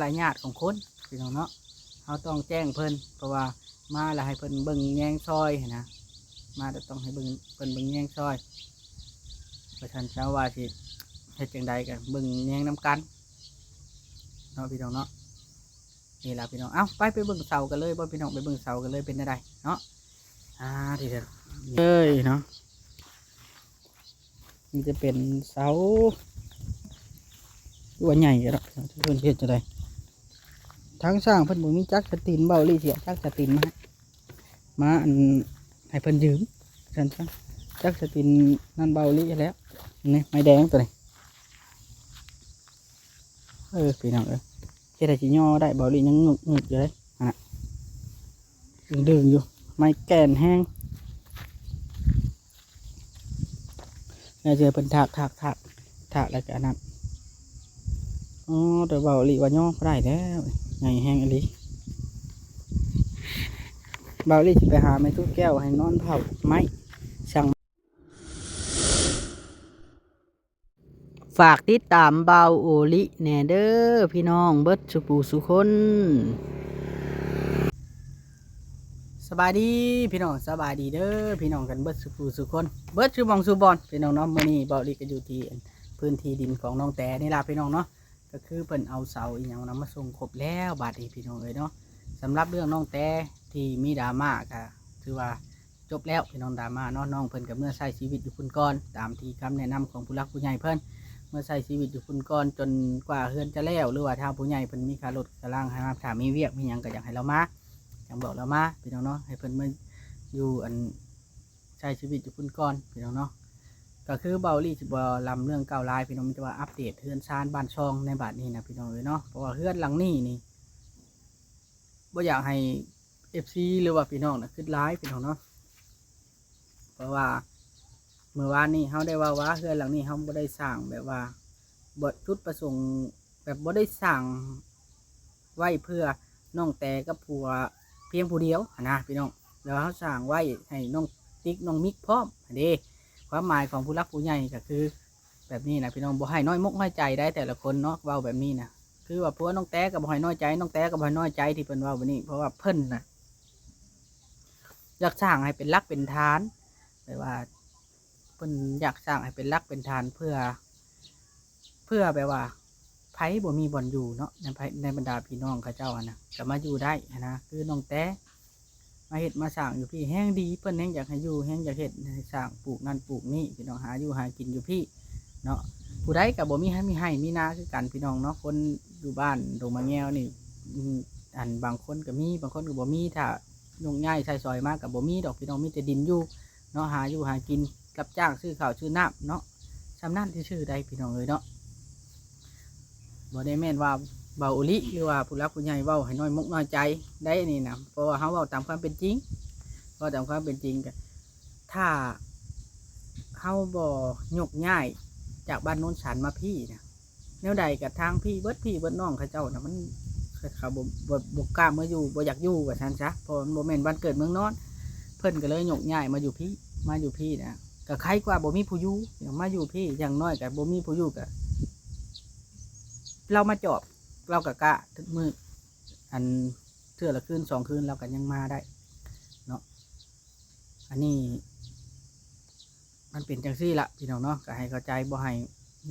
ລະຍາດຂອງຄົນພີ່ນ້ອງເນາະ. ເຮົາຕ້ອງແຈ້ງເພິ່ນ ເພາະວ່າມາແລ້ວໃຫ້ເພິ່ນເບິ່ງແຍງຊ່ອຍຫັ້ນນະ, ມາແລ້ວຕ້ອງໃຫ້ເບິ່ງ ເພິ່ນເບິ່ງແຍງຊ່ອຍ ວ່າຊັ້ນຊະ ວ່າຊິເຮັດຈັ່ງໃດກໍເບິ່ງແຍງນຳກັນເນາະພີ່ນ້ອງເນາະ. ນີ້ລະພີ່ນ້ອງ ເອົ້າ ໄປ ໄປເບິ່ງເສົາກັນເລີຍບໍ່ພີ່ນ້ອງ, ໄປເບິ່ງເສົາກັນເລີຍ ເປັນແນວໃດເນາະ. ອ່າ ທີ່ເດີ ເອີຍເນາະ ນີ້ຈະເປັນເສົາ ຄືວ່າໃຫຍ່ຢູ່ດອກ ເພິ່ນເຮັດຈັ່ງໃດ. ທາງຊ່າງເພິ່ນບໍ່ມີຈັກສະຕີນ ເບົາລີຊິເອົາຈັກສະຕີນມາໃຫ້ ມາ ອັນ ໃຫ້ເພິ່ນຢືມ ຊັ້ນຊະ. ຈັກສະຕີນນັ້ນເບົາລີຫັ້ນແຫຼະ ນີ້ໄມ້ແດງໂຕນີ້. ເອີ ພີ່ນ້ອງເອີຍ ເຮັດໃຫ້ຊິຍໍໄດ້ ເບົາລີຍັງງຶກໆຢູ່ເດ້ ຫັ້ນນະ ດຶງໆຢູ່ ໄມ້ແກ່ນແຮງ. ແລ້ວເທື່ອເພິ່ນຖາກ ຖາກ ຖາກ ຖາກແລ້ວກໍອັນນັ້ນ. ອໍ ແຕ່ເບົາລີວ່າຍໍບໍ່ໄດ້ແລ້ວ ໃຫຍ່ແຮງອີ່ຫຼີ. ເບົາລີຊິໄປຫາແມ່ຕູ້ແກ້ວໃຫ້ນອນເຝົ້າໄມ້ ສັ່ງ ຝາກຕິດຕາມບ່າວໂອລິແດ່ເດີພີ່ນ້ອງເບິດສູ່ຜູ້ສູ່ຄົນ. ສະບາຍດີພີ່ນ້ອງ ສະບາຍດີເດີພີ່ນ້ອງກັນເບິດສູ່ຜູ້ສູ່ຄົນ ເບິດສູ່ໝ່ອງສູ່ບ່ອນພີ່ນ້ອງເນາະ. ມື້ນີ້ບ່າວໂອລິກໍຢູ່ທີ່ພື້ນທີ່ດິນຂອງນ້ອງແຕນີ້ລະພີ່ນ້ອງເນາະ. ກໍຄືເພິ່ນເອົາເສົາອີ່ຫຍັງນຳມາສົ່ງຄົບແລ້ວບາດນີ້ພີ່ນ້ອງເອີຍເນາະ. ສຳລັບເລື່ອງນ້ອງແຕທີ່ມີດຣາມາກໍຖືວ່າ ຈົບແລ້ວພີ່ນ້ອງ ດຣາມາເນາະ. ນ້ອງເພິ່ນກໍເມືອໃຊ້ຊີວິດຢູ່ພຸ້ນກ່ອນ ຕາມທີ່ຄຳແນະນຳຂອງຜູ້ຫຼັກຜູ້ໃຫຍ່ເພິ່ນ ເມືອໃຊ້ຊີວິດຢູ່ພຸ້ນກ່ອນ ຈົນກວ່າເຮືອນຈະແລ້ວ ຫຼືວ່າທາງຜູ້ໃຫຍ່ເພິ່ນມີຄ່າລົດຄ່າລາງໃຫ້ມາ ຖ້າມີວຽກມີຫຍັງກໍຢາກໃຫ້ລາວມາ ຈັ່ງບອກລາວມາພີ່ນ້ອງເນາະ ໃຫ້ເພິ່ນມາຢູ່ ອັນ ໃຊ້ຊີວິດຢູ່ພຸ້ນກ່ອນພີ່ນ້ອງເນາະ. ກໍຄືເບົາລີຊິບໍ່ລຳເລື່ອງເກົ່າຫຼາຍພີ່ນ້ອງ ມີແຕ່ວ່າອັບເດດເຮືອນຊານບ້ານຊ່ອງໃນບາດນີ້ນະພີ່ນ້ອງເອີຍເນາະ. ເພາະວ່າເຮືອນຫຼັງນີ້ນີ້ ບໍ່ຢາກໃຫ້ເອັຟຊີ ຫຼືວ່າພີ່ນ້ອງນະຄິດຫຼາຍພີ່ນ້ອງເນາະ. ເພາະວ່າມື້ວານນີ້ເຮົາໄດ້ເວົ້າວ່າເຮືອນຫຼັງນີ້ເຮົາບໍ່ໄດ້ສ້າງແບບວ່າ ບໍ່ ຈຸດປະສົງແບບບໍ່ໄດ້ສ້າງໄວ້ເພື່ອນ້ອງແຕກັບຜົວພຽງຜູ້ດຽວຫັ້ນນະພີ່ນ້ອງ, ແຕ່ວ່າເຮົາສ້າງໄວ້ໃຫ້ນ້ອງຕິກນ້ອງມິກພ້ອມຫັ້ນເດ້. ຄວາມໝາຍຂອງຜູ້ຫຼັກຜູ້ໃຫຍ່ກໍຄືແບບນີ້ນະພີ່ນ້ອງ, ບໍ່ໃຫ້ນ້ອຍມົກນ້ອຍໃຈໄດ໋ແຕ່ລະຄົນເນາະ ເວົ້າແບບນີ້ນະ. ຄືວ່າຜົວນ້ອງແຕກໍບໍ່ໃຫ້ນ້ອຍໃຈ ນ້ອງແຕກໍບໍ່ໃຫ້ນ້ອຍໃຈທີ່ເພິ່ນເວົ້າແບບນີ້ ເພາະວ່າເພິ່ນນະ ຢາກສ້າງໃຫ້ເປັນຫຼັກເປັນຖານ ແບບວ່າເພິ່ນຢາກສ້າງໃຫ້ເປັນຫຼັກເປັນຖານ ເພື່ອ ເພື່ອແບບວ່າໃຜບໍ່ມີບ່ອນຢູ່ເນາະ ໃນ ໃນບັນດາພີ່ນ້ອງເຂົາເຈົ້າຫັ້ນນະ ກໍມາຢູ່ໄດ້ຫັ້ນນະ. ຄືນ້ອງແຕມາເຮັດມາສ້າງຢູ່ພີ້ແຮງດີ ເພິ່ນແຮງຢາກໃຫ້ຢູ່ ແຮງຢາກເຮັດໃຫ້ສ້າງ ປູກນັ້ນປູກນີ້ ພີ່ນ້ອງ ຫາຢູ່ຫາກິນຢູ່ພີ້ເນາະ. ຜູ້ໃດກໍບໍ່ມີໃຫ້ມີໄຮ່ມີນາຄືກັນ ພີ່ນ້ອງເນາະ, ຄົນຢູ່ບ້ານດົງໝາກແງວນີ້ ອືມ ອັນ ບາງຄົນກໍມີ ບາງຄົນກໍບໍ່ມີ ຖ້າ ໂຍກຍ້າຍໃຊ້ສອຍມາກໍບໍ່ມີດອກພີ່ນ້ອງ ມີແຕ່ດິນຢູ່ເນາະ ຫາຢູ່ຫາກິນ ຮັບຈ້າງຊື້ເຂົ້າຊື້ນ້ຳເນາະ ສ່ຳນັ້ນຊື່ໆໃດ໋ພີ່ນ້ອງເອີຍເນາະ. ບໍ່ໄດ້ແມ່ນວ່າເບົາອີ່ຫຼີ ຫຼືວ່າຜູ້ຫຼັກຜູ້ໃຫຍ່ເວົ້າໃຫ້ນ້ອຍມົກນ້ອຍໃຈໄດ໋ນີ້ນະ ເພາະວ່າເຮົາເວົ້າຕາມຄວາມເປັນຈິງ ເວົ້າຕາມຄວາມເປັນຈິງ ກໍຖ້າເຮົາບໍ່ໂຍກຍ້າຍຈາກບ້ານໂນນສັນມາພີ້ນະ ແນວໃດກໍທາງພີ່ເບິດພີ່ເບິດນ້ອງເຂົາເຈົ້ານະ ມັນ ເຂົາບໍ່ ບໍ່ ບໍ່ກ້າເມືອຢູ່ ບໍ່ຢາກຢູ່ວ່າຊັ້ນຊະ ເພາະມັນບໍ່ແມ່ນບ້ານເກີດເມືອງນອນ ເພິ່ນກໍເລີຍໂຍກຍ້າຍມາຢູ່ພີ້ ມາຢູ່ພີ້ນະ ກໍໄຄກວ່າບໍ່ມີຜູ້ຢູ່ ມາຢູ່ພີ້ ຢ່າງໜ້ອຍກໍບໍ່ມີຜູ້ຢູ່ ກໍລາວມາຈອບ ລາວກໍກະທຸກມື້ ອັນ ເທື່ອລະຄືນສອງຄືນລາວກໍຍັງມາໄດ້ເນາະ. ອັນນີ້ ມັນເປັນຈັ່ງຊີ້ລະພີ່ນ້ອງເນາະ ກໍໃຫ້ເຂົ້າໃຈ ບໍ່ໃຫ້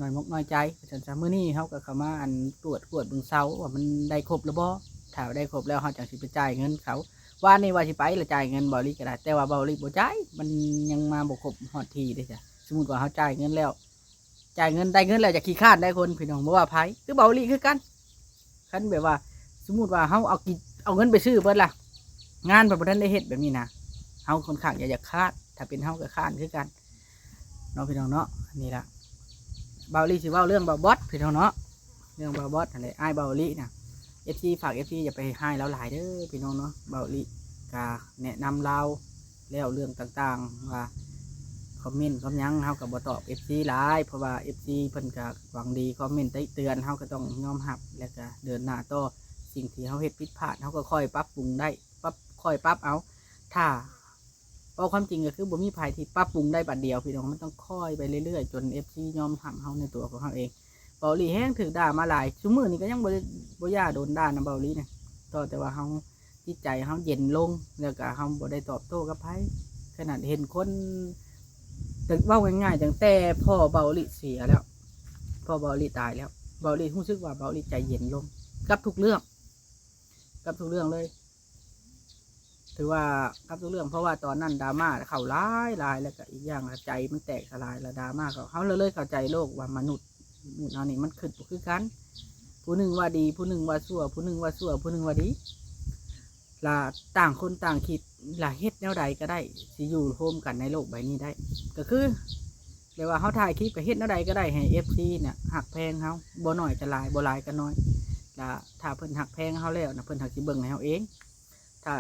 ນ້ອຍມົກນ້ອຍໃຈວ່າຊັ້ນຊະ. ມື້ນີ້ເຮົາກໍເຂົ້າມາ ອັນ ຕວດກວດເບິ່ງເສົາວ່າມັນໄດ້ຄົບຫຼືບໍ່, ຖ້າໄດ້ຄົບແລ້ວເຮົາຈັ່ງຊິໄປຈ່າຍເງິນເຂົາ. ວານນີ້ວ່າຊິໄປລະຈ່າຍເງິນເບົາອີ່ຫຼີກໍໄດ້ ແຕ່ວ່າເບົາອີ່ຫຼີບໍ່ຈ່າຍ ມັນຍັງມາບໍ່ຄົບຮອດທີ່ເດ້ຈ້ະ. ສົມມຸດວ່າເຮົາຈ່າຍເງິນແລ້ວ ຈ່າຍເງິນ ໄດ້ເງິນແລ້ວ ຢ່າຂີ້ຄ້ານໄດ້ຄົນ ພີ່ນ້ອງ ບໍ່ວ່າໃຜ ຄືເບົາອີ່ຫຼີຄືກັນ. ຄັນແບບວ່າ ສົມມຸດວ່າເຮົາເອົາກິ ເອົາເງິນໄປຊື້ເບິດລະ ງານເພິ່ນບໍ່ທັນໄດ້ເຮັດແບບນີ້ນະ ເຮົາຄ່ອນຂ້າງຈະຢາກຄ້ານ ຖ້າເປັນເຮົາກໍຄ້ານຄືກັນເນາະ ພີ່ນ້ອງເນາະ. ອັນນີ້ລະ ເບົາອີ່ຫຼີຊິເວົ້າເລື່ອງບ່າວບອດ ພີ່ນ້ອງເນາະ ເລື່ອງບ່າວບອດຫັ້ນແຫຼະ ອ້າຍເບົາອີ່ຫຼີນະ. ເອັຟຊີ ຝາກ ເອັຟຊີ ຢ່າໄປຮ້າຍລາວຫຼາຍເດີ ພີ່ນ້ອງເນາະ. ເບົາອີ່ຫຼີກະແນະນຳລາວ ແລ້ວເລື່ອງຕ່າງໆ ວ່າຄອມເມັນຄອມຫຍັງ ເຮົາກໍບໍ່ຕອບເອັຟຊີຫຼາຍ ເພາະວ່າເອັຟຊີເພິ່ນກໍຫວັງດີ ຄອມເມັນຕິເຕືອນ ເຮົາກໍຕ້ອງຍອມຮັບ ແລ້ວກໍເດີນໜ້າຕໍ່. ສິ່ງທີ່ເຮົາເຮັດຜິດພາດ ເຮົາກໍຄ່ອຍປັບປຸງໄດ້ ປັບ ຄ່ອຍປັບເອົາ. ຖ້າເວົ້າຄວາມຈິງກໍຄືບໍ່ມີໃຜທີ່ປັບປຸງໄດ້ບາດດຽວ ພີ່ນ້ອງ ມັນຕ້ອງຄ່ອຍໄປເລື້ອຍໆ ຈົນເອັຟຊີຍອມຮັບເຮົາໃນຕົວຂອງເຮົາເອງ. ເບົາຫຼີແຮງຖືກດ່າມາຫຼາຍ ຊຸມື້ນີ້ກໍຍັງບໍ່ໄດ້ ບໍ່ຢ່າໂດນດ່ານຳເບົາຫຼີນະ ຕໍ່ແຕ່ວ່າເຮົາ ຈິດໃຈເຮົາເຢັນລົງ ແລ້ວກໍເຮົາບໍ່ໄດ້ຕອບໂຕ້ກັບໃຜ. ຂະໜາດເຫັນຄົນ ແຕ່ເວົ້າງ່າຍໆ ຕັ້ງແຕ່ພໍ່ເບົາຫຼີເສຍແລ້ວ ພໍ່ເບົາຫຼີຕາຍແລ້ວ ເບົາຫຼີຮູ້ສຶກວ່າເບົາຫຼີໃຈເຢັນລົງ ກັບທຸກເລື່ອງ ກັບທຸກເລື່ອງເລີຍ ຖືວ່າກັບທຸກເລື່ອງ ເພາະວ່າຕອນນັ້ນດຣາມາເຂົ້າຫຼາຍໆ ແລ້ວກໍອີກຢ່າງໃຈມັນແຕກສະຫຼາຍ ແລ້ວດຣາມາເຂົ້າ ເຮົາເລີຍເຂົ້າໃຈໂລກວ່າມະນຸດ ມະນຸດເຮົານີ້ມັນຄິດບໍ່ຄືກັນ ຜູ້ໜຶ່ງວ່າດີ ຜູ້ໜຶ່ງວ່າຊົ່ວ ຜູ້ໜຶ່ງວ່າຊົ່ວ ຜູ້ໜຶ່ງວ່າດີ ລະຕ່າງຄົນຕ່າງຄິດ ລະເຮັດແນວໃດກໍໄດ້ ຊິຢູ່ໂຮມກັນໃນໂລກໃບນີ້ໄດ້ ກໍຄື ແບບວ່າເຮົາຖ່າຍຄລິບກໍເຮັດແນວໃດກໍໄດ້ໃຫ້ເອັຟຊີນະຮັກແພງເຮົາ ບໍ່ໜ້ອຍກໍຫຼາຍ ບໍ່ຫຼາຍກໍໜ້ອຍ ລະຖ້າເພິ່ນຮັກແພງເຮົາແລ້ວນະ ເພິ່ນຫາກຊິເບິ່ງໃຫ້ເຮົາເອງ ຖ້າ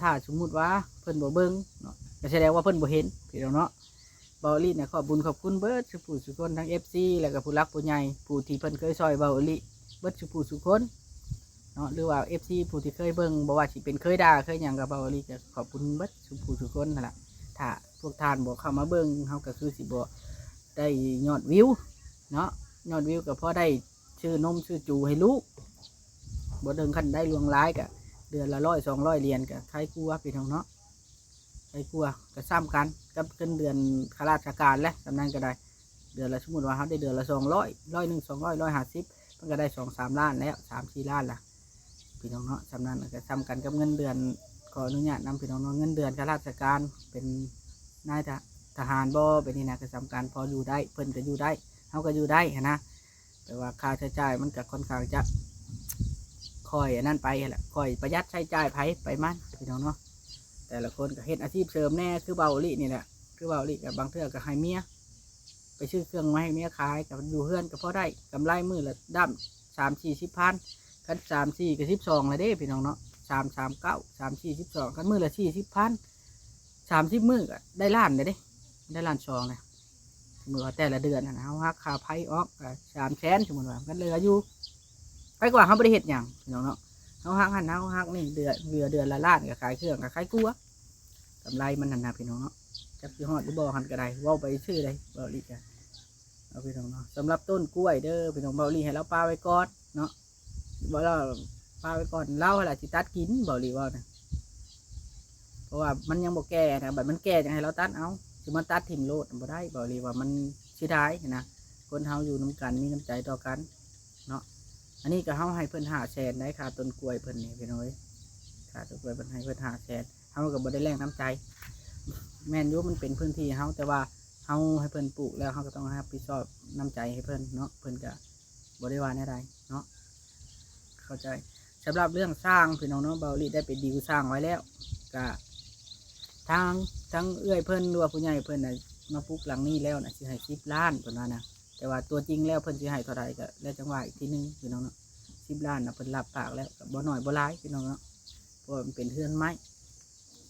ຖ້າສົມມຸດວ່າເພິ່ນບໍ່ເບິ່ງເນາະ ກໍສະແດງວ່າເພິ່ນບໍ່ເຫັນ ພີ່ນ້ອງເນາະ. ເບົາຫຼີນະຂອບບຸນຂອບຄຸນເບິດສູ່ຜູ້ສູ່ຄົນ ທັງເອັຟຊີ ແລ້ວກໍຜູ້ຫຼັກຜູ້ໃຫຍ່ ຜູ້ທີ່ເພິ່ນເຄີຍຊ່ອຍເບົາຫຼີເບິດສູ່ຜູ້ສູ່ຄົນເນາະ ຫຼືວ່າເອັຟຊີຜູ້ທີ່ເຄີຍເບິ່ງ ບໍ່ວ່າຊິເປັນເຄີຍດ່າເຄີຍຫຍັງ ກໍເບົາຫຼີກໍຂອບຄຸນເບິດສູ່ຜູ້ສູ່ຄົນຫັ້ນລະ ຖ້າພວກທ່ານບໍ່ເຂົ້າມາເບິ່ງ ເຮົາກໍຄືຊິບໍ່ໄດ້ຍອດວິວເນາະ ຍອດວິວກໍພໍໄດ້ຊື້ນົມຊື້ຈູໃຫ້ລູກ ບໍ່ເຖິງຂັ້ນໄດ້ຫຼວງຫຼາຍ ກໍເດືອນລະຮ້ອຍສອງຮ້ອຍຫຼຽນ ກໍໄຄກວ່າ ພີ່ນ້ອງເນາະ. ໄຄກວ່າ ກໍສ່ຳກັນກັບເງິນເດືອນຂ້າລາຊະການແຫຼະ ສ່ຳນັ້ນກໍໄດ້ ເດືອນລະ ສົມມຸດວ່າເຮົາໄດ້ເດືອນລະສອງຮ້ອຍ ຮ້ອຍໜຶ່ງ ສອງຮ້ອຍ ຮ້ອຍຫ້າສິບ ມັນກໍໄດ້ສອງສາມລ້ານແລ້ວ ສາມສີ່ລ້ານລະ ພີ່ນ້ອງເນາະ. ສ່ຳນັ້ນກໍສ່ຳກັນກັບເງິນເດືອນ ຂໍອະນຸຍາດນຳ ພີ່ນ້ອງເນາະ ເງິນເດືອນຂ້າລາຊະການ ເປັນນາຍທະ ທະຫານບໍ ແບບນີ້ນະ ກໍສ່ຳກັນ ພໍຢູ່ໄດ້ ເພິ່ນກໍຢູ່ໄດ້ ເຮົາກໍຢູ່ໄດ້ຫັ້ນນະ. ແຕ່ວ່າຄ່າໃຊ້ຈ່າຍມັນກໍຄ່ອນຂ້າງຈະຄ່ອຍອັນນັ້ນໄປຫັ້ນແຫຼະ ຄ່ອຍປະຢັດໃຊ້ຈ່າຍໃຜໄປມັນ ພີ່ນ້ອງເນາະ. ແຕ່ລະຄົນກໍເຮັດອາຊີບເສີມແດ່ ຄືເບົາຫຼີນີ້ແຫຼະ ຄືເບົາຫຼີກໍບາງເທື່ອກໍໃຫ້ເມຍໄປຊື້ເຄື່ອງມາໃຫ້ເມຍຂາຍ ກໍຢູ່ເຮືອນກໍພໍໄດ້ກຳໄລມື້ລະດ້ຳສາມສີ່ສິບພັນ ຄັນສາມສີ່ກໍສິບສອງລະເດ້ ພີ່ນ້ອງເນາະ ສາມສາມເກົ້າ ສາມສີ່ສິບສອງ ຄັນມື້ລະສີ່ສິບພັນ ສາມສິບມື້ກໍໄດ້ລ້ານແລ້ວເດ້ ໄດ້ລ້ານສອງແລ້ວ. ສົມມຸດວ່າແຕ່ລະເດືອນຫັ້ນນະ ເຮົາຫັກຄ່າໄຟອອກກໍສາມແສນ ສົມມຸດວ່າ ມັນເຫຼືອຢູ່ ໄປກວ່າເຮົາບໍ່ໄດ້ເຮັດຫຍັງ ພີ່ນ້ອງເນາະ ເຮົາຫັກຫັ້ນເຮົາຫັກນີ້ ເດືອນ ເດືອນລະລ້ານ ກໍຂາຍເຄື່ອງກໍຂາຍກວ່າ ກຳໄລມັນຫັ້ນນະ ພີ່ນ້ອງເນາະ. ຈັກຊິຮອດຫຼືບໍ່ຫັ້ນກໍໄດ້ ເວົ້າໄປຊື່ໃດ ເວົ້າອີກກໍເອົາ ພີ່ນ້ອງເນາະ. ສຳລັບຕົ້ນກ້ວຍເດີ ພີ່ນ້ອງ ເບົາຫຼີໃຫ້ລາວປະໄວ້ກ່ອນເນາະ ບໍ່ລະປະໄວ້ກ່ອນ ລາວຫັ້ນລະຊິຕັດກິນ ເບົາຫຼີເວົ້ານະ ເພາະວ່າມັນຍັງບໍ່ແກ່ນະ ບັດມັນແກ່ຈັ່ງໃຫ້ລາວຕັດເອົາ ຊິມາຕັດຖິ້ມໂລດບໍ່ໄດ້ ເບົາຫຼີວ່າມັນເສຍດາຍຫັ້ນນະ. ຄົນເຮົາຢູ່ນຳກັນມີນ້ຳໃຈຕໍ່ກັນເນາະ. ອັນນີ້ກໍເຮົາໃຫ້ເພິ່ນຫ້າແສນໄດ໋ ຄ່າຕົ້ນກ້ວຍເພິ່ນນີ້ ພີ່ນ້ອງເອີຍ ຄ່າຕົ້ນກ້ວຍເພິ່ນໃຫ້ເພິ່ນຫ້າແສນ ເຮົາກໍບໍ່ໄດ້ແລກນ້ຳໃຈ ແມ່ນຢູ່ ມັນເປັນພື້ນທີ່ເຮົາ ແຕ່ວ່າເຮົາໃຫ້ເພິ່ນປູກແລ້ວ ເຮົາກໍຕ້ອງຮັບຜິດຊອບນ້ຳໃຈໃຫ້ເພິ່ນເນາະ ເພິ່ນກໍ ບໍ່ໄດ້ວ່າແນວໃດເນາະ ເຂົ້າໃຈ. ສຳລັບເລື່ອງສ້າງ ພີ່ນ້ອງເນາະ ເບົາຫຼີໄດ້ໄປດີລສ້າງໄວ້ແລ້ວ ກະທາງ ທາງເອື້ອຍເພິ່ນ ຫຼືວ່າຜູ້ໃຫຍ່ເພິ່ນນະ ມາປຸກຫຼັງນີ້ແລ້ວນະ ຊິໃຫ້ສິບລ້ານ ເພິ່ນວ່ານະ. ແຕ່ວ່າຕົວຈິງແລ້ວເພິ່ນຊິໃຫ້ເທົ່າໃດ ກະແລ້ວຈັ່ງວ່າອີກທີໜຶ່ງ ພີ່ນ້ອງເນາະ. ສິບລ້ານນະ ເພິ່ນຮັບປາກແລ້ວ ກະບໍ່ໜ້ອຍບໍ່ຫຼາຍ ພີ່ນ້ອງເນາະ ເພາະວ່າມັນເປັນເຮືອນໄມ້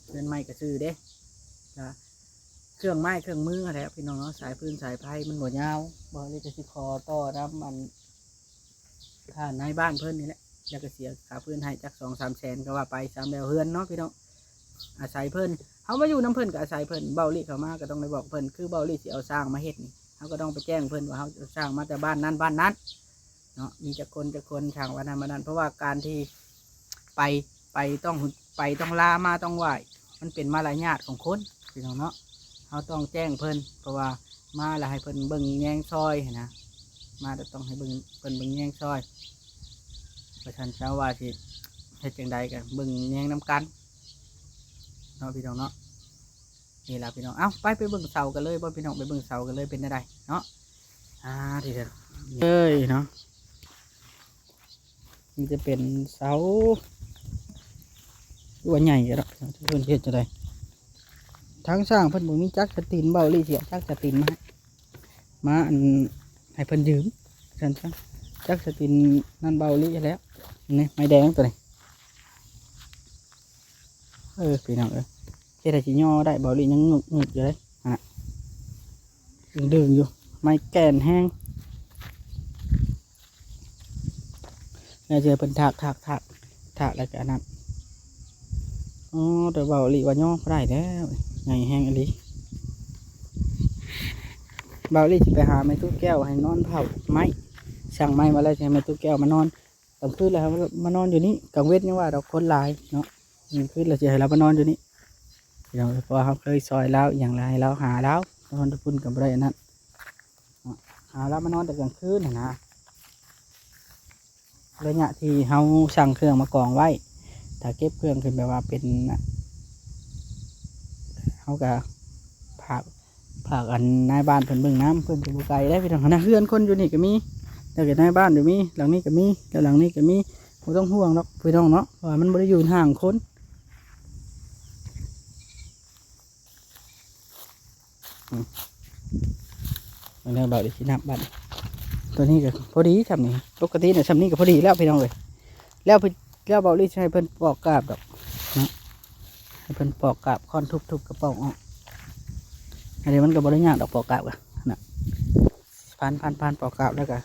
ເຮືອນໄມ້ກະຊື່ເດ້ ກະເຄື່ອງໄມ້ເຄື່ອງມືຫັ້ນແຫຼະ ພີ່ນ້ອງເນາະ. ສາຍຟືນສາຍໄຟມັນບໍ່ຍາວ ເບົາຫຼີກໍຊິຂໍຕໍ່ນຳອັນ ຄ່ານາຍບ້ານເພິ່ນນີ້ແຫຼະ ແລ້ວກໍເສຍຄ່າຟືນໃຫ້ຈັກສອງສາມແສນກໍວ່າໄປ ສຳແລ້ວເຮືອນເນາະ ພີ່ນ້ອງ ອາໄສເພິ່ນ ເຮົາມາຢູ່ນຳເພິ່ນກໍອາໄສເພິ່ນ ເບົາຫຼີເຂົ້າມາກໍຕ້ອງໄດ້ບອກເພິ່ນ ຄືເບົາຫຼີຊິເອົາຊ່າງມາເຮັດນີ້ ເຮົາກໍຕ້ອງໄປແຈ້ງເພິ່ນວ່າເຮົາເອົາຊ່າງມາແຕ່ບ້ານນັ້ນບ້ານນັ້ນເນາະ ມີຈັກຄົນຈັກຄົນ ຊ່າງວ່ານັ້ນວ່ານັ້ນ ເພາະວ່າການທີ່ໄປ ໄປຕ້ອງ ໄປຕ້ອງລາ ມາຕ້ອງໄຫວ້ ມັນເປັນມາລະຍາດຂອງຄົນ ພີ່ນ້ອງເນາະ. ເຮົາຕ້ອງແຈ້ງເພິ່ນ ເພາະວ່າມາແລ້ວໃຫ້ເພິ່ນເບິ່ງແຍງຊ່ອຍຫັ້ນນະ ມາແລ້ວຕ້ອງໃຫ້ເບິ່ງ ເພິ່ນເບິ່ງແຍງຊ່ອຍ ວ່າຊັ້ນຊະ ວ່າຊິເຮັດຈັ່ງໃດກໍເບິ່ງແຍງນຳກັນເນາະ ພີ່ນ້ອງເນາະ. ນີ້ລະພີ່ນ້ອງ ເອົ້າ ໄປ ໄປເບິ່ງເສົາກັນເລີຍບໍ່ ພີ່ນ້ອງ ໄປເບິ່ງເສົາກັນເລີຍ ເປັນແນວໃດເນາະ. ອ່າ ທີ່ເດີ ເອີຍເນາະ ມັນຈະເປັນເສົາ ຄືວ່າໃຫຍ່ຢູ່ດອກ ເພິ່ນເຮັດຈັ່ງໃດ ທາງຊ່າງເພິ່ນບໍ່ມີຈັກສະຕິນ ເບົາຫຼີຊິເອົາຈັກສະຕິນມາໃຫ້ ມາອັນ ໃຫ້ເພິ່ນຢືມ ຊັ້ນຊະ ຈັກສະຕິນນັ້ນເບົາຫຼີແລ້ວ ນີ້ໄມ້ແດງຕົວນີ້ ເອີ ພີ່ນ້ອງເອີຍ ເຮັດໃຫ້ຊິຍໍໄດ້ ເບົາຫຼີຍັງງຶກໆຢູ່ເດ້ ຫັ້ນນະ ດຶງໆຢູ່ ໄມ້ແກ່ນແຮງ ແລ້ວຈະໃຫ້ເພິ່ນຖາກ ຖາກ ຖາກ ຖາກແລ້ວກໍອັນນັ້ນ. ອໍ ແຕ່ເບົາຫຼີວ່າຍໍບໍ່ໄດ້ແລ້ວ ໃຫຍ່ແຮງອີ່ຫຼີ. ເບົາຫຼີຊິໄປຫາແມ່ຕູ້ແກ້ວໃຫ້ນອນເຝົ້າໄມ້ ສັ່ງໄມ້ມາແລ້ວ ຊິໃຫ້ແມ່ຕູ້ແກ້ວມານອນກາງຄືນ ແລ້ວມານອນຢູ່ນີ້. ກາງເວັນຍັງວ່າດອກ ຄົນຫຼາຍເນາະ, ກາງຄືນແລ້ວຊິໃຫ້ລາວມານອນຢູ່ນີ້ ພີ່ນ້ອງ. ເພາະວ່າເຮົາເຄີຍຊ່ອຍລາວອີ່ຫຍັງ ແລ້ວໃຫ້ລາວຫາລາວນອນຢູ່ພຸ້ນກໍບໍ່ໄດ້ອັນນັ້ນເນາະ, ຫາລາວມານອນແຕ່ກາງຄືນຫັ້ນນະ. ໄລຍະທີ່ເຮົາສັ່ງເຄື່ອງມາກອງໄວ້ ຖ້າເກັບເຄື່ອງຂຶ້ນ ແບບວ່າເປັນ ເຮົາກໍຝາກ ຝາກອັນນາຍບ້ານເພິ່ນເບິ່ງນຳ. ເພິ່ນກໍບໍ່ໄກເດ້ພີ່ນ້ອງນະ, ເຮືອນຄົນຢູ່ນີ້ກໍມີ ແລ້ວກໍນາຍບ້ານກໍມີ, ຫຼັງນີ້ກໍມີ ແລ້ວຫຼັງນີ້ກໍມີ. ບໍ່ຕ້ອງຫ່ວງດອກພີ່ນ້ອງເນາະ, ເພາະວ່າມັນບໍ່ໄດ້ຢູ່ຫ່າງຄົນ. ອືມ ເບິ່ງເດີ ບ່າວລີຊິນັບບັດ. ຕົວນີ້ກໍພໍດີຊ່ຳນີ້, ປົກກະຕິນະຊ່ຳນີ້ກໍພໍດີແລ້ວພີ່ນ້ອງເອີຍ. ແລ້ວ ແລ້ວບ່າວລີຊິໃຫ້ເພິ່ນປອກກາບດອກເນາະ, ໃຫ້ເພິ່ນປອກກາບ ຄ້ອນທຸບໆກະປອກອອກ. ອັນນີ້ມັນກໍບໍ່ໄດ້ຍາກດອກ ປອກກາບກະນະ, ພັນໆໆ ປອກກາບ ແລ້ວກະ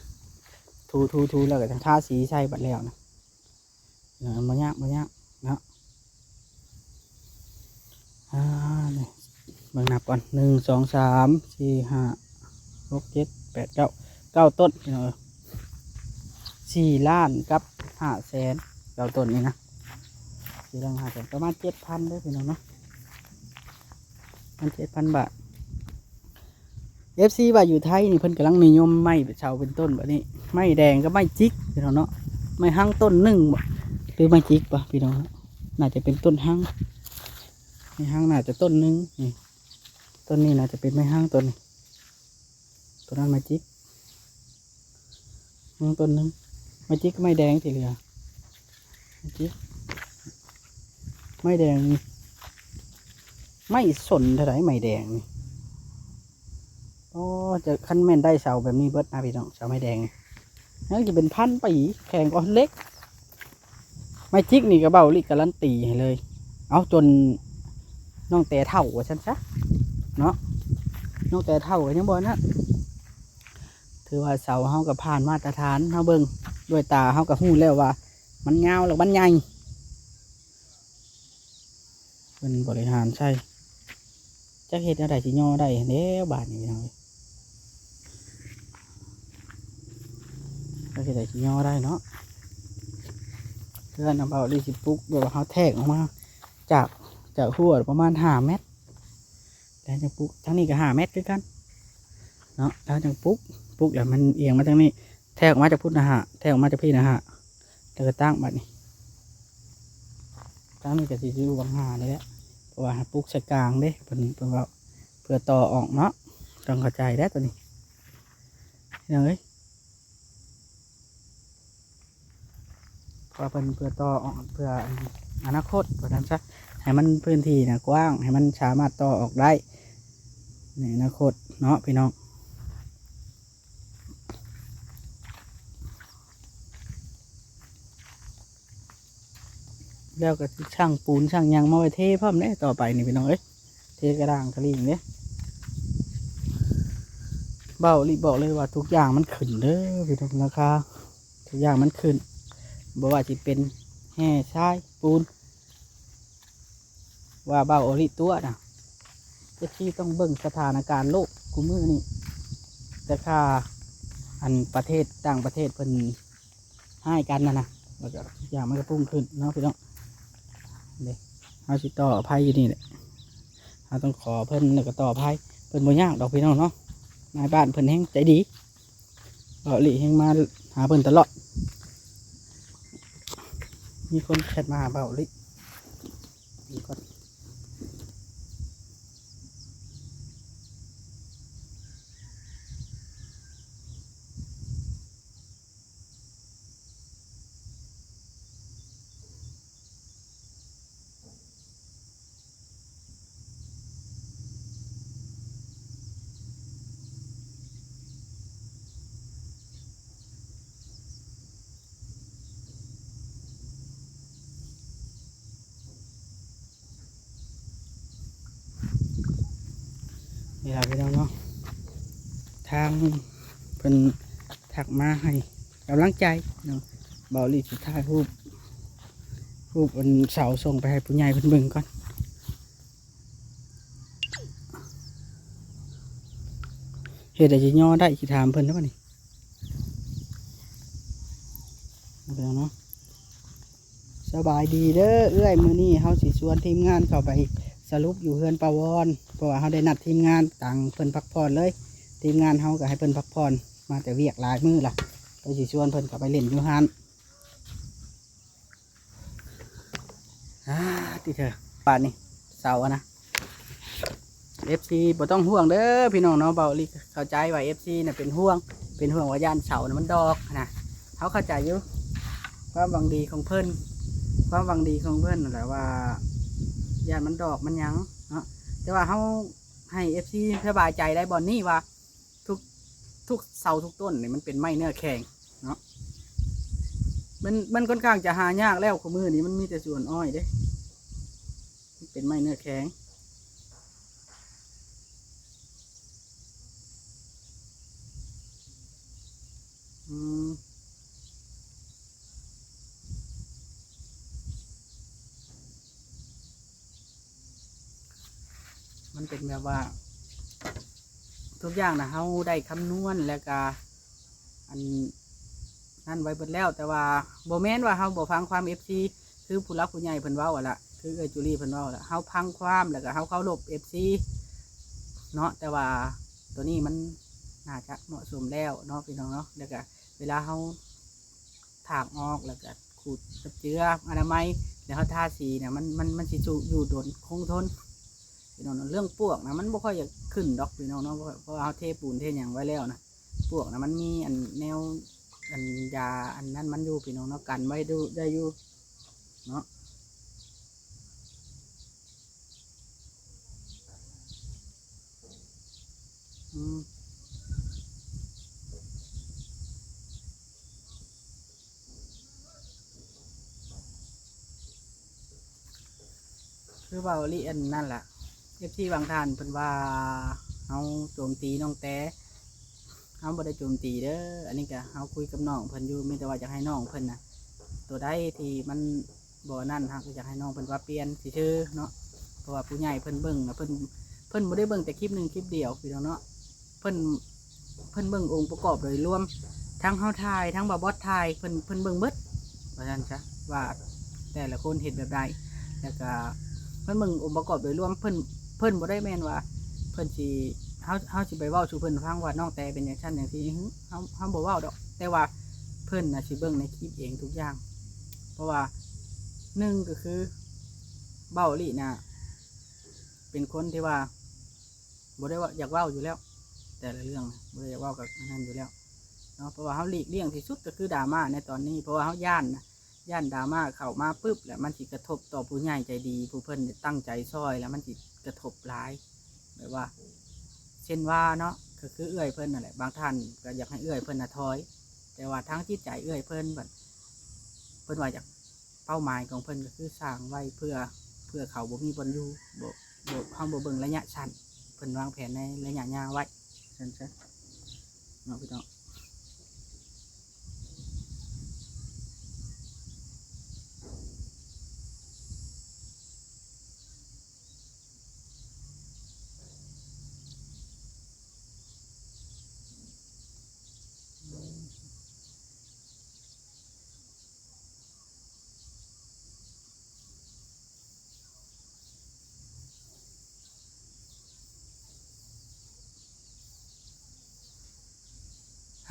ຖູໆໆ ແລ້ວກະທາສີໃສ່ ບັດແລ້ວນະ. ເອີ ບໍ່ຍາກ ບໍ່ຍາກເນາະ. ອ່າ ນີ້ເບິ່ງນັບກ່ອນ ໜຶ່ງ ສອງ ສາມ ສີ່ ຫ້າ ຫົກ ເຈັດ ແປດ ເກົ້າ ເກົ້າຕົ້ນພີ່ນ້ອງເອີຍ. ສີ່ລ້ານກັບຫ້າແສນ ເກົ້າຕົ້ນນີ້ນະ, ສີ່ລ້ານຫ້າແສນ ປະມານເຈັດພັນເດີພີ່ນ້ອງເນາະ, ປະມານເຈັດພັນບາດ. ເອັຟຊີວ່າຢູ່ໄທນີ້ເພິ່ນກຳລັງນິຍົມໄມ້ເສົາເປັນຕົ້ນບັດນີ້, ໄມ້ແດງກັບໄມ້ຈິກພີ່ນ້ອງເນາະ. ໄມ້ຮັງຕົ້ນໜຶ່ງບໍ ຫຼືໄມ້ຈິກບໍພີ່ນ້ອງ, ໜ້າຈະເປັນຕົ້ນຮັງ. ໄມ້ຮັງໜ້າຈະຕົ້ນໜຶ່ງນີ້, ຕົ້ນນີ້ໜ້າຈະເປັນໄມ້ຮັງຕົ້ນນີ້, ຕົ້ນນັ້ນໄມ້ຈິກ. ຍັງຕົ້ນໜຶ່ງ ໄມ້ຈິກກັບໄມ້ແດງທີ່ເຫຼືອ, ໄມ້ຈິກ ໄມ້ແດງນີ້ ໄມ້ສົນເທົ່າໃດ ໄມ້ແດງນີ້. ໂອ້ ຈະ ຄັນແມ່ນໄດ້ເສົາແບບນີ້ເບິດນະພີ່ນ້ອງ, ເສົາໄມ້ແດງນີ້ ຍັງຊິເປັນພັນປີ ແຂງກວ່າເຫຼັກ. ໄມ້ຈິກນີ້ກໍເບົາລິກາລັນຕີໃຫ້ເລີຍ, ເອົາ ຈົນນ້ອງແຕເຖົ້າວ່າຊັ້ນຊະເນາະ, ນ້ອງແຕເຖົ້າກໍຍັງບໍ່ນັ້ນ. ຖືວ່າເສົາເຮົາກໍຜ່ານມາດຕະຖານ, ເຮົາເບິ່ງດ້ວຍຕາເຮົາກໍຮູ້ແລ້ວວ່າມັນຍາວແລ້ວມັນໃຫຍ່. ເພິ່ນບໍລິຫານໃສ່ ຈັກເຮັດແນວໃດຊິຍໍໄດ້ແລ້ວບາດນີ້ພີ່ນ້ອງເອີຍ, ຈັກເຮັດໃດຊິຍໍໄດ້ເນາະ. ເຮືອນນະ ເບົາລີຊິປຸກແບບວ່າເຮົາແທກອອກມາຈາກ ຈາກຮົ້ວປະມານຫ້າແມັດ ແລ້ວຈັ່ງປຸກ, ທາງນີ້ກໍຫ້າແມັດຄືກັນເນາະ, ແລ້ວຈັ່ງປຸກ, ປຸກແລ້ວມັນອຽງມາທາງນີ້, ແທກອອກມາຈາກພຸ້ນນະຫ້າ ແທກອອກມາຈາກພີ້ນະຫ້າ ແລ້ວກໍຕັ້ງບັດນີ້. ທາງນີ້ກໍຊິຢູ່ຫວ່າງຫ້ານີ້ແຫຼະ ເພາະວ່າໃຫ້ປຸກໃສ່ກາງເດ້ ເພິ່ນ ເພິ່ນເວົ້າ ເພື່ອຕໍ່ອອກເນາະ, ຕ້ອງເຂົ້າໃຈແດ່ໂຕນີ້ ພີ່ນ້ອງເອີຍ. ເພາະວ່າເພິ່ນເພື່ອຕໍ່ອອກ ເພື່ອອະນາຄົດວ່າຊັ້ນຊະ, ໃຫ້ມັນພື້ນທີ່ນະກວ້າງ ໃຫ້ມັນສາມາດຕໍ່ອອກໄດ້ໃນອະນາຄົດເນາະພີ່ນ້ອງ. ແລ້ວກໍຊິສ້າງປູນສ້າງຫຍັງມາໄວ້ເທພ້ອມເດ້ຕໍ່ໄປນີ້ພີ່ນ້ອງເອີຍ, ເທກະດາງກະລີງເດ້. ເວົ້າອີ່ຫຼີ ບອກເລີຍວ່າທຸກຢ່າງມັນຂຶ້ນເດີພີ່ນ້ອງ, ລາຄາທຸກຢ່າງມັນຂຶ້ນ, ບໍ່ວ່າຊິເປັນແຮ່ຊາຍປູນ ວ່າເວົ້າອີ່ຫຼີຕົວະນະ, ເອັຟຊີຕ້ອງເບິ່ງສະຖານະການໂລກຄູ່ມື້ນີ້, ແຕ່ຄ່າ ອັນ ປະເທດຕ່າງປະເທດເພິ່ນຮ້າຍກັນຫັ້ນນະ, ແລ້ວກໍທຸກຢ່າງມັນກໍປຸ້ງຂຶ້ນເນາະພີ່ນ້ອງ. ເດ້ ເຮົາຊິຕໍ່ໄພຢູ່ນີ້ແຫຼະ, ເຮົາຕ້ອງຂໍເພິ່ນ ແລ້ວກໍຕໍ່ໄພ. ເພິ່ນບໍ່ຍາກດອກພີ່ນ້ອງເນາະ, ນາຍບ້ານເພິ່ນແຮງໃຈດີ. ເບົາອີ່ຫຼີແຮງມາຫາເພິ່ນຕະຫຼອດ, ມີຄົນແຊັດມາຫາເບົາອີ່ຫຼີ. ເບິ່ງກ່ອນ. ນີ້ລະພີ່ນ້ອງເນາະ, ທາງເພິ່ນທັກມາໃຫ້ກຳລັງໃຈເນາະ. ເບົາອີ່ຫຼີຊິຖ່າຍຮູບ ຮູບອັນເສົາສົ່ງໄປໃຫ້ຜູ້ໃຫຍ່ເພິ່ນເບິ່ງກ່ອນ. ເຮັດໃດຊິຍໍໄດ້ ຊິຖາມເພິ່ນເດີບັດນີ້. ເບິ່ງເນາະ. ສະບາຍດີເດີເອື້ອຍ, ມື້ນີ້ເຮົາຊິຊວນທີມງານເຂົ້າໄປສະຫຼຸບຢູ່ເຮືອນປາວອນ ເພາະວ່າເຮົາໄດ້ນັດທີມງານກາງເພິ່ນພັກຜ່ອນເລີຍ. ທີມງານເຮົາກໍໃຫ້ເພິ່ນພັກຜ່ອນ ມາແຕ່ວຽກຫຼາຍມື້ລະ, ກໍຊິຊວນເພິ່ນເຂົ້າໄປຫຼິ້ນຢູ່ຮ້ານ. ອາ ຕິເທີ ບາດນີ້ເສົານະ ເອັຟຊີ ບໍ່ຕ້ອງຫ່ວງເດີພີ່ນ້ອງເນາະ. ເບົາອີ່ຫຼີເຂົ້າໃຈວ່າ ເອັຟຊີ ນະເປັນຫ່ວງ ເປັນຫ່ວງວ່າຢ້ານເສົານະມັນດອກນະ. ເຮົາເຂົ້າໃຈຢູ່ ຄວາມຫວັງດີຂອງເພິ່ນ ຄວາມຫວັງດີຂອງເພິ່ນນັ້ນແຫຼະວ່າຢ້ານມັນດອກມັນຫຍັງເນາະ. ແຕ່ວ່າເຮົາໃຫ້ ເອັຟຊີ ສະບາຍໃຈໄດ້ບ່ອນນີ້ວ່າ ທຸກ ທຸກເສົາທຸກຕົ້ນນີ້ມັນເປັນໄມ້ເນື້ອແຂງເນາະ. ມັນ ມັນຂ້ອນຂ້າງຈະຫາຍາກແລ້ວ, ຄູ່ມື້ນີ້ມັນມີແຕ່ສວນອ້ອຍເດ້ ມັນເປັນໄມ້ເນື້ອແຂງ. ອືມ ມັນເປັນແບບວ່າ ທຸກຢ່າງນະ ເຮົາໄດ້ຄຳນວນ ແລ້ວກະ ອັນນັ້ນໄວ້ເບິດແລ້ວ. ແຕ່ວ່າບໍ່ແມ່ນວ່າເຮົາບໍ່ຟັງຄວາມ ເອັຟຊີ ຄືຜູ້ຫຼັກຜູ້ໃຫຍ່ເພິ່ນເວົ້າຫັ້ນລະ, ຄືເອື້ອຍຈູລີເພິ່ນເວົ້າຫັ້ນລະ, ເຮົາຟັງຄວາມ ແລ້ວກະເຮົາເຄົາລົບ ເອັຟຊີ ເນາະ. ແຕ່ວ່າໂຕນີ້ມັນໜ້າຈະເໝາະສົມແລ້ວເນາະ ພີ່ນ້ອງເນາະ. ແລ້ວກະເວລາເຮົາ ຖາກອອກ ແລ້ວກະຂູດກັບເຈືອອະນາໄມ ແລ້ວເຮົາທາສີນະ ມັນ ມັນ ມັນຊິຢູ່ດົນຄົງທົນ ພີ່ນ້ອງເນາະ. ເລື່ອງປວກນະ ມັນບໍ່ຄ່ອຍຢາກຂຶ້ນດອກ ພີ່ນ້ອງເນາະ, ເພາະວ່າເຮົາເທປູນເທຫຍັງໄວ້ແລ້ວນະ. ປວກນະ ມັນມີອັນແນວ ອັນຢາອັນນັ້ນມັນຢູ່ ພີ່ນ້ອງເນາະ, ກັນໄວ້ຢູ່ ໄດ້ຢູ່ເນາະ. ອືມ ຄືເວົ້າອີ່ຫຼີ ອັນນັ້ນລະ ເອັຟຊີ ບາງທ່ານເພິ່ນວ່າເຮົາໂຈມຕີນ້ອງແຕ. ເຮົາບໍ່ໄດ້ໂຈມຕີເດີ, ອັນນີ້ກະເຮົາຄຸຍກັບນ້ອງເພິ່ນຢູ່, ມີແຕ່ວ່າຢາກໃຫ້ນ້ອງເພິ່ນນະ ໂຕໃດທີ່ມັນ ບໍ່ນັ້ນ ເຮົາກໍຢາກໃຫ້ນ້ອງເພິ່ນປັບປ່ຽນຊື່ໆເນາະ. ເພາະວ່າຜູ້ໃຫຍ່ເພິ່ນເບິ່ງນະ ເພິ່ນ ເພິ່ນບໍ່ໄດ້ເບິ່ງແຕ່ຄລິບໜຶ່ງຄລິບດຽວ ພີ່ນ້ອງເນາະ. ເພິ່ນ ເພິ່ນເບິ່ງອົງປະກອບໂດຍລວມ, ທັງເຮົາຖ່າຍ ທັງບ່າວບອດຖ່າຍ ເພິ່ນ ເພິ່ນເບິ່ງເບິດ ວ່າຊັ້ນຊະ ວ່າແຕ່ລະຄົນເຮັດແບບໃດ. ແລ້ວກະເພິ່ນເບິ່ງອົງປະກອບໂດຍລວມ, ເພິ່ນ ເພິ່ນບໍ່ໄດ້ແມ່ນວ່າເພິ່ນຊິ ເຮົາ ເຮົາຊິໄປເວົ້າສູ່ເພິ່ນຟັງວ່ານ້ອງແຕເປັນຈັ່ງຊັ້ນຈັ່ງຊີ້, ເຮົາ ເຮົາບໍ່ເວົ້າດອກ. ແຕ່ວ່າເພິ່ນນະຊິເບິ່ງໃນຄລິບເອງທຸກຢ່າງ. ເພາະວ່າໜຶ່ງກໍຄື ເບົາອີ່ຫຼີນະ ເປັນຄົນທີ່ວ່າບໍ່ໄດ້ວ່າຢາກເວົ້າຢູ່ແລ້ວ, ແຕ່ລະເລື່ອງນະ ບໍ່ໄດ້ຢາກເວົ້າກັບອັນນັ້ນຢູ່ແລ້ວເນາະ. ເພາະວ່າເຮົາຫຼີກລ່ຽງທີ່ສຸດກໍຄືດຣາມາໃນຕອນນີ້, ເພາະວ່າເຮົາຢ້ານນະ ຢ້ານດຣາມາເຂົ້າມາປຶບ ແລ້ວມັນຊິກະທົບຕໍ່ຜູ້ໃຫຍ່ໃຈດີ ຜູ້ເພິ່ນຕັ້ງໃຈຊ່ອຍ ແລ້ວມັນຊິກະທົບຫຼາຍ. ແບບວ່າ ເຊັ່ນວ່າເນາະ ກໍຄືເອື້ອຍເພິ່ນນັ້ນແຫຼະ, ບາງທ່ານກໍຢາກໃຫ້ເອື້ອຍເພິ່ນນະຖອຍ, ແຕ່ວ່າທາງຈິດໃຈເອື້ອຍເພິ່ນ ເພິ່ນ ເພິ່ນວ່າຢາກ ເປົ້າໝາຍຂອງເພິ່ນກໍຄືສ້າງໄວ້ເພື່ອ ເພື່ອເຂົາບໍ່ມີບ່ອນຢູ່, ບໍ່ ບໍ່ ເຮົາບໍ່ເບິ່ງໄລຍະສັ້ນ, ເພິ່ນວາງແຜນໃນໄລຍະຍາວໄວ້ ຊັ້ນຊະເນາະ ພີ່ນ້ອງ.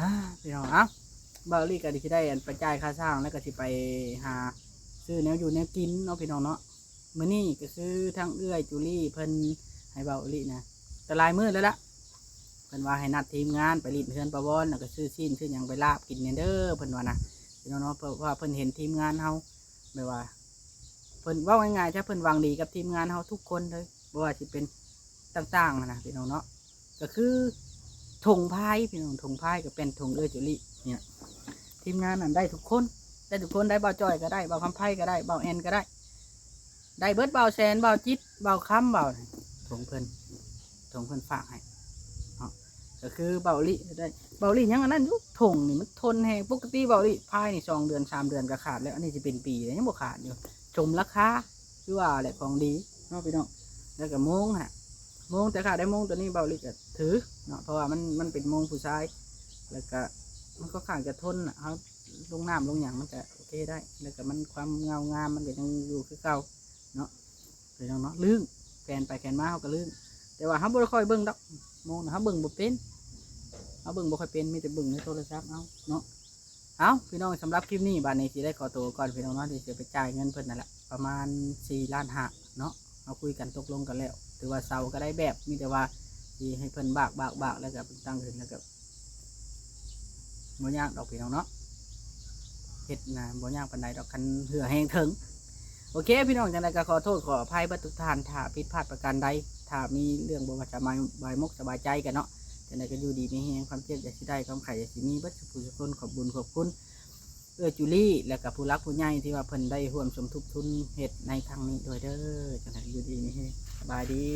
ຮາ ພີ່ນ້ອງ ເອົ້າ ເບົາອີ່ຫຼີກໍຊິໄດ້ອັນໄປຈ່າຍຄ່າຊ່າງ ແລ້ວກໍຊິໄປຫາຊື້ແນວຢູ່ແນວກິນເນາະ ພີ່ນ້ອງເນາະ. ມື້ນີ້ກໍຄືທາງເອື້ອຍຈູລີເພິ່ນໃຫ້ເບົາອີ່ຫຼີນະ ກໍຫຼາຍມື້ແລ້ວລະ ເພິ່ນວ່າໃຫ້ນັດທີມງານໄປຫຼິ້ນເຮືອນປາວອນ ແລ້ວກໍຊື້ຊີ້ນຊື້ຫຍັງໄປລາບກິນແດ່ເດີ ເພິ່ນວ່ານະ ພີ່ນ້ອງເນາະ. ເພາະວ່າເພິ່ນເຫັນທີມງານເຮົາ ແບບວ່າ ເພິ່ນເວົ້າງ່າຍໆຊະ ເພິ່ນຫວັງດີກັບທີມງານເຮົາທຸກຄົນເລີຍ ບໍ່ວ່າຊິເປັນຕ່າງໆຫັ້ນນະ ພີ່ນ້ອງເນາະ. ກໍຄືຖົງພາຍ ພີ່ນ້ອງ, ຖົງພາຍກໍເປັນຖົງເອື້ອຍຈູລີນີ້ນະ. ທີມງານນັ້ນໄດ້ທຸກຄົນ ໄດ້ທຸກຄົນ ໄດ້ບ່າວຈ້ອຍກໍໄດ້ ບ່າວຄຳໄພກໍໄດ້ ບ່າວແອນກໍໄດ້ ໄດ້ເບິດ ບ່າວແສນ ບ່າວຈິດ ບ່າວຄຳ ບ່າວ ຖົງເພິ່ນ ຖົງເພິ່ນຝາກໃຫ້ເນາະ. ກໍຄືເບົາອີ່ຫຼີໄດ້ ເບົາອີ່ຫຼີຍັງອັນນັ້ນຢູ່ ຖົງນີ້ມັນທົນແຮງ. ປົກກະຕິເບົາອີ່ຫຼີພາຍນີ້ສອງເດືອນສາມເດືອນກໍຂາດແລ້ວ, ອັນນີ້ຊິເປັນປີແລ້ວຍັງບໍ່ຂາດຢູ່. ສົມລາຄາ ຄືວ່າແຫຼະ ຂອງດີເນາະ ພີ່ນ້ອງ. ແລ້ວກໍໂມງຫັ້ນນະ ໂມງ ແຕ່ຂ້າໄດ້ໂມງຕົວນີ້ ເບົາອີ່ຫຼີກໍຖືເນາະ ເພາະວ່າມັນ ມັນເປັນໂມງຜູ້ຊາຍ ແລ້ວກໍມັນຂ້ອນຂ້າງຈະທົນນະ. ເຮົາ ລົງນ້ຳລົງຫຍັງມັນກະໂອເຄໄດ້ ແລ້ວກະມັນຄວາມເງົາງາມມັນກະຍັງຢູ່ຄືເກົ່າເນາະ ພີ່ນ້ອງເນາະ. ລື່ນ ແຂນໄປແຂນມາເຮົາກະລື່ນ ແຕ່ວ່າເຮົາບໍ່ໄດ້ຄ່ອຍເບິ່ງດອກ ໂມງນະເຮົາເບິ່ງບໍ່ເປັນ ເຮົາເບິ່ງບໍ່ຄ່ອຍເປັນ ມີແຕ່ເບິ່ງໃນໂທລະສັບເອົາເນາະ. ເອົາ ພີ່ນ້ອງ ສຳລັບຄລິບນີ້ບາດນີ້ຊິໄດ້ຂໍໂຕກ່ອນ ພີ່ນ້ອງເນາະ ທີ່ຊິໄປຈ່າຍເງິນເພິ່ນນັ້ນແຫຼະ ປະມານສີ່ລ້ານຫ້າເນາະ. ເຮົາຄຸຍກັນຕົກລົງກັນແລ້ວ ຖືວ່າເຊົາກະໄດ້ແບບ ມີແຕ່ວ່າຊິໃຫ້ເພິ່ນບາກໆໆ ແລ້ວກະຕັ້ງຂຶ້ນ ແລ້ວກະບໍ່ຍາກດອກ ພີ່ນ້ອງເນາະ ເຮັດນະບໍ່ຍາກປານໃດດອກ ຄັນເຫື່ອແຮງເຖິງ. ໂອເຄ ພີ່ນ້ອງ ຈັ່ງໃດກະຂໍໂທດຂໍອະໄພເບິດທຸກທ່ານ ຖ້າຜິດພາດປະການໃດ ຖ້າມີເລື່ອງບໍ່ສະບາຍ ບໍ່ສະບາຍໃຈກັນເນາະ ຈັ່ງໃດກະຢູ່ດີມີແຮງ ຄວາມເຈັບຢ່າຊິໄດ້ ຄວາມໄຂ້ຢ່າຊິມີ ເບິດສູ່ຜູ້ສູ່ຄົນ. ຂອບບຸນຂອບຄຸນເອື້ອຍຈູລີ ແລະກະຜູ້ຫຼັກຜູ້ໃຫຍ່ທີ່ວ່າເພິ່ນໄດ້ຮ່ວມສົມທົບທຶນເຮັດໃນຄັ້ງນີ້ດ້ວຍເດີ. ຈັ່ງໃດຢູ່ດີມີແຮງ ສະບາຍດີ.